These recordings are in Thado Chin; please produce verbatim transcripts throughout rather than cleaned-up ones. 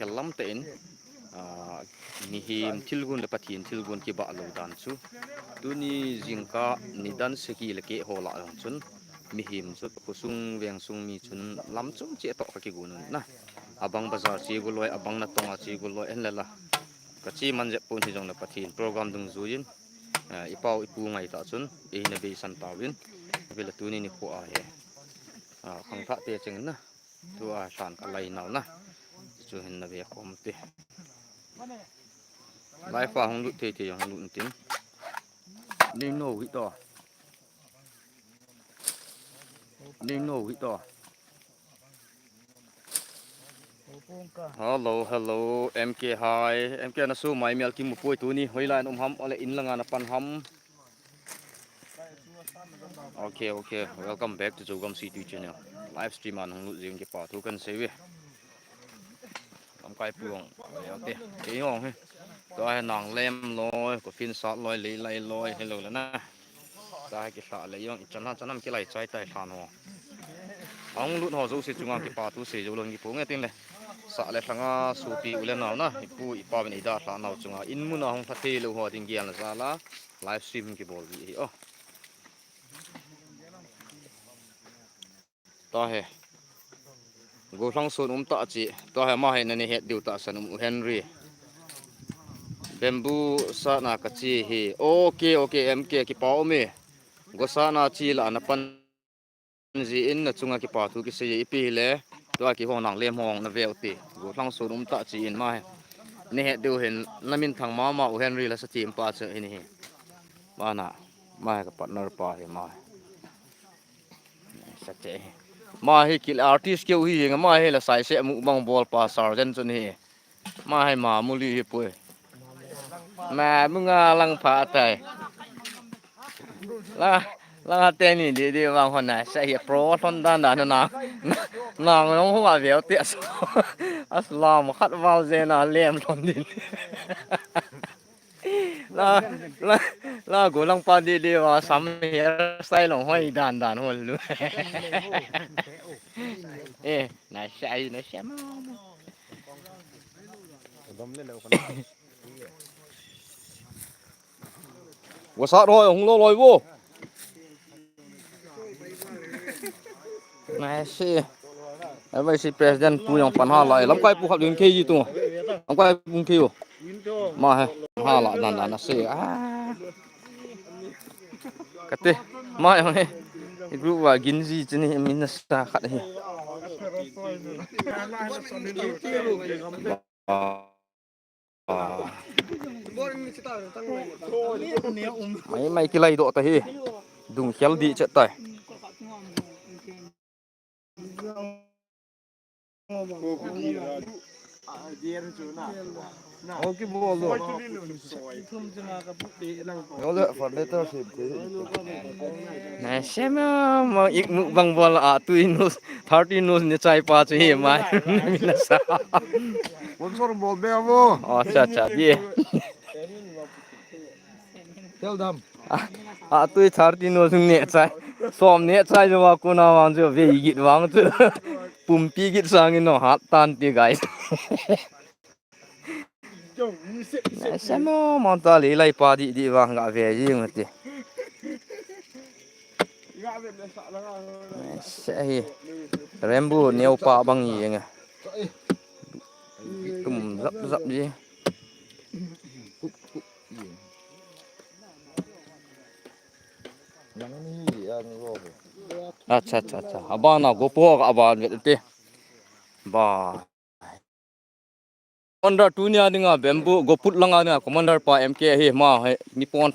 khel lam tah in, ah, mihem thilgon le Pathen thilgon kibah lou dan chu. Tuni jingkah nidan sagi le keh ho lah jong chun, mihem chu khosung vengsung mi chun lam chom cheh toh kha kigon un na. Abang bazar che go loi, abang natong a che go loi, en le la. Ka che man jep pon hijongle Pathen program dungjuiyin, ah, i pau i pu ngai tah chun, eina beisan tauvin, vele tuni nikho a hi, ah, khangthah te cheng na. Tua lhan ka lai nau na. Chu hin na ve khom te. Lai fa hung lut thei thei hung lut tin. Ni no hi to. Ni no hi to. Hello, hello, M K hi. M K na su mai mial kimu poi tuni. Hoilai na um ham, ole in langa na pan ham. Okay, okay. Welcome back to Zogam City channel. Live stream a nahung lut jing kipa thu kan sei ve. Lamkai pu hung. Okay. Kei hung he. Tua hi nang lem loi, ko fin sat loi, lei lai loi, hello le na. Tua hi kisa le jong, i chan ha chan ham kilai chai tai lhan ho. Ahung lut ho jouse chunga kipa thu sei jou lou kipu nge tin le. Sa le lhanga sopi u le nao na, i pu i pa vin i dalha nau chunga. In mun a hung lha thei lou ho ding gel na jal a. Live stream kibol ji hi o. Tua hi. Gollhang sun um tah chi. Tua hi ama hi na ni het diu tah san um u Henry. Bamboo sahna ka chi hi. Okay, okay, M K kipa um e. Go sahna chi la na pan ji in na chunga kipa thu kisei ipi hile. Tua kihong nang lem hong na veu ti. Gollhang sun um tah chi in ama hi. Ni het diu hin na min thang mama u Henry la sa team pa chu hi ni hi. Ama na. Ama hi ka partner pa hi ama hi. Sa che hi. Ama hi kil artist keu hi, ama hi la sai se mukbang bol pa sergeant chun hi. Ama hi Mamuli hi poi. Mamunga lang pha tai. La, la te ni di di vang hon na sa hi pro thon dan dan na. Na, na ngong ho a veu te as. As lam khat val je na lem thon din. La, la, la, gollhang pa di di va sam hairstyle hoi dan dan hol lu. Eh, na sai, na sai ma. Wa sa roi hung lo loi vo. Nai si. Ai vai si president pu jong pan ha lai. Lamkai pu khat ding kei ji tu. Lamkai pu kei u. Ma he. Ha la dan dan na si. Ah. Kate. Ma jong he. Group wa gin ji chini min na sa khat he. Ah. Mai mai kilai doh ta hi. Dung khel di chet tai. Okay, bol do. Ole, for later sip. Na sema ma ik mukbang bol a tu inus. Thirty nu ne chai pa chu hi mai. Mina sa. Sponsor bol be vo. Acha, acha, ye. Tell them. A, a tu thirty nu ne chai. Som ne chai jo wa kuna wang jo ve git wang chu. Pumpi git sang in no hat tan ti guys. Semo manta le lai pa di di vang ga ve jing ti. Se hi. Rembu neo pa bang yi nge. Tum zap zap ji. Acha, acha, acha. Abana gopo ga aban ve te. Ba. Commander tunia dinga bamboo, goput langa dinga commander pa M K hi ma hi mi pon.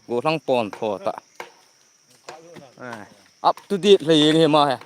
Gollhang pon tho ta. Eh, up to date le hi ma hi.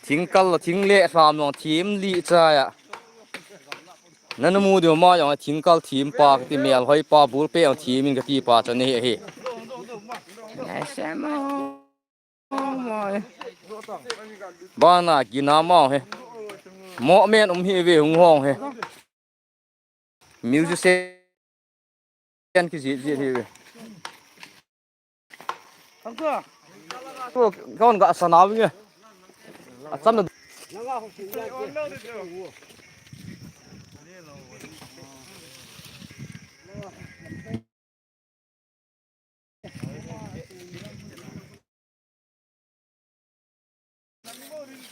Thingkal thing le hlam long thim li cha ya. Nana mu diu ma jong thingkal thim pa kati mel hoi pa bul pe jong thim in kati pa cha ni hi. Ngai se ma. Bana gina mau he. Mo men um hi ve hung hong he. Musician ki ji ji hi ve. Kon ga sana ve. Acham na.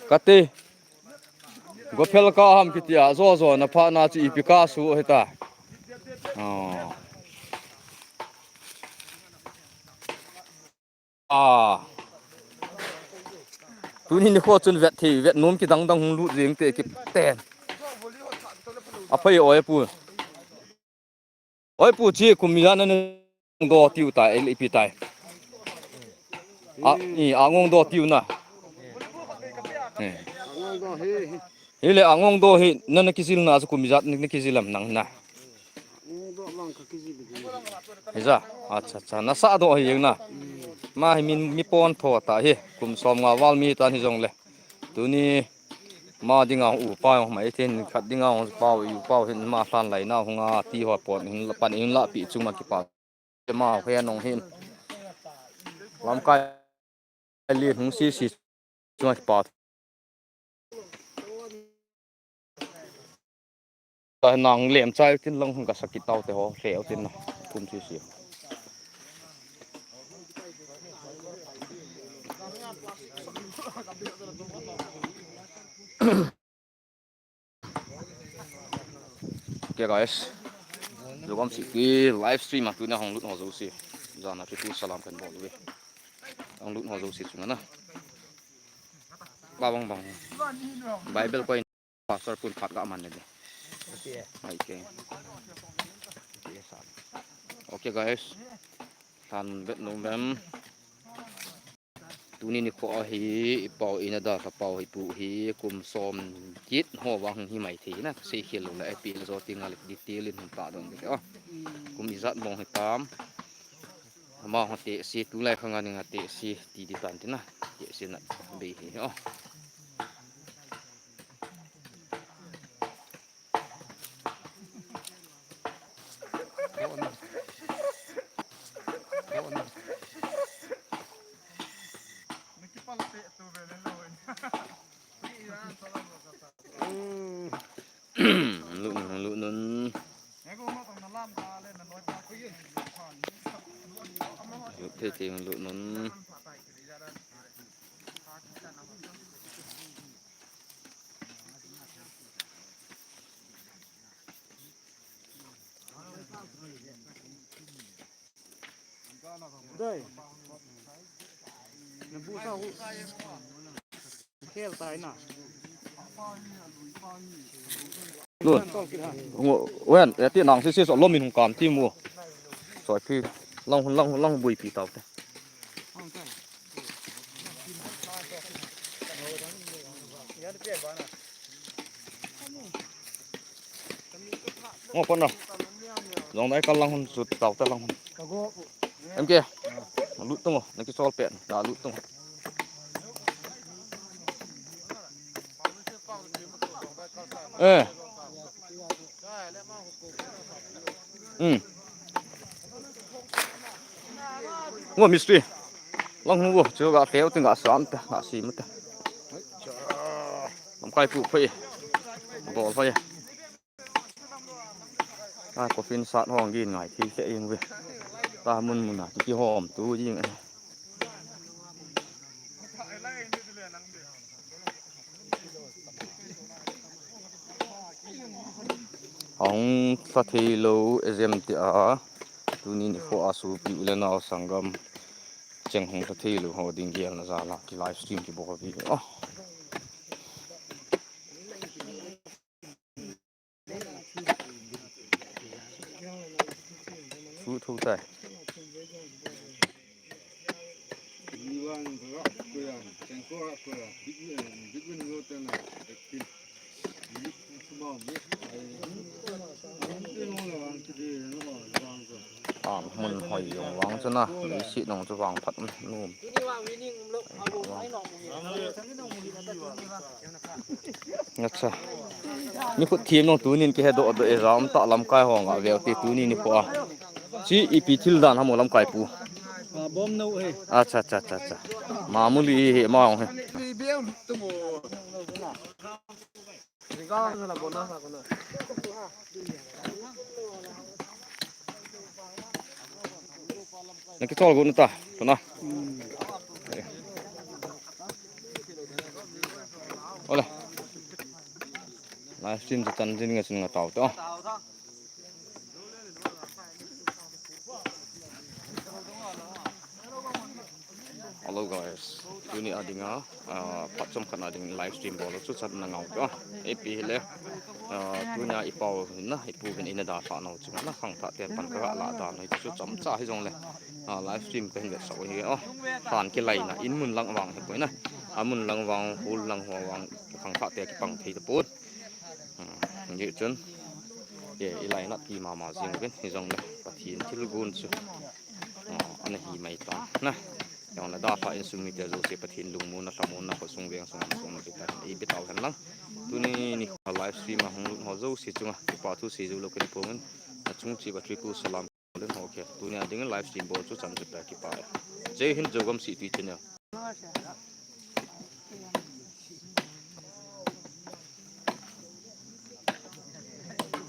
Kati. Gophel ka ham kitia, jo jo na pha na chi ipi ka su hita. Oh. Ah. Tuni nikho chun vet thei, vet nom kidang dang hung lut jing te kip ten. Aphai oi pu. Oi pu chi kum ijat nana do tiu tai, el ipi tai. A, i, angong do tiu na. Eh. Hile angong do hi nana kijil na chu kum ijat na kijil am nang na. Hija, acha, acha, nasa do hi jeng na. Ma hi min, mi pon tho ta hi, kum som nga val mi tan hi jong le. Tuni, ma dinga u pa jong mai thin, khat dinga u pa, u pa hin ma hlan lai na hunga ti ho pon hin pan hin la pi chunga kipa. Ma he nong hin. Lamkai li hung si si chunga kipa. Ta nang lem chai tin long hung ka sakit tau te ho, hleu tin na. Kum si si. Okay guys. Jogam si ki live stream a tuna hong lut ho jo si. Jana pi tu salam kan bol ve. Hong lut ho jo si chunga na. Ba bang bang. Bible ko Pastor pun phat ga man le. Okay. Okay, guys. Tan bet nom bem. Tuni nikho hi i pau ina da ka pau hi pu hi kum som kit ho vang hi mai thei na. Sei khel lo la epi zo ti ngal detail in hon ta dong de. Kum ijat bong hi tam. Ama ho te si tulai khanga ninga te si ti di tan tina. Te si na be hi. Lut nun, lut nun. Lut thei thei lut nun. Dai. Na bu sa hu. Khel tai na. Nun. Ngo, wen, ya ti nang si si so lo min hung kam ti mu. Soi phi, lang hun, lang hun, lang bui pi tau te. Ngo pon na. Jong dai kal lang hun, sut tau te lang hun. Em ke. Lut tung, na ki sol pen, na lut tung. Eh. Hmm. Ngo mistri. Lang hun ngo, chu ga feu ting ga sam ta, ga sim ta. Lam kai pu phai. Bol phai. A, coffin sat hong gin ngai thi se ing ve. Ta mun mun a, ti ki hom tu jing. Hong sa thei lo, ezem ti a, tuni nikho a sopi u le nao sanggam. Cheng hong sa thei lo, ho ding gel na jal a, ki live stream ki bol vi. Oh. Su thu tai. Ang mun hoi jong vang chu na, leiset nung chu vang phat nom. Acha. Ni khut thim nung tunin kihe doh doh e, jam ta lamkai hong a veu te tuni nikho a. Chi ipi thil dan ham o lamkai pu. A, bom no he. Acha, acha, acha, acha. Mamuli hi ma hong he. Na kichol got na ta, tuna. Hmm. Ole. Live stream chu chan jin nga chun nga tao to. Hello guys, tuni a dinga, ah, phat chomkhat a ding live stream bol chu chan na ngau to. Ipi hile, ah, tuni a i pau hin na, i pu hin ina dalha nau chu na, khangthah ten pan ka la da nau chu chomcha hi jong le. Ah, live stream ka hin vetsah u hi o. Khan kilaina, in mun lang vang hi poi na. A mun lang vang, hall lang ho vang, khangthah te kipang thei tapon. Hmm, hijeh chun, ye, i lainat pi mama jing uvin, hijongle Pathen thilgon chu, ah, ana hi mai tan na. Hijongle dalha insung mite jouse Pathen lungmonna, lhamonna, khosung veng sung, sung na pe ta, i pe tau hen lang. Tuni nikho live stream a hung lut ho jouse chunga kipa thu sei jou lou ka nei pon in, achung cheh a triple salam. Len ho khe, tuni a ding live stream bol chu chan chu pe kipa e. Jai Hind, Zogam Seihtui Channel.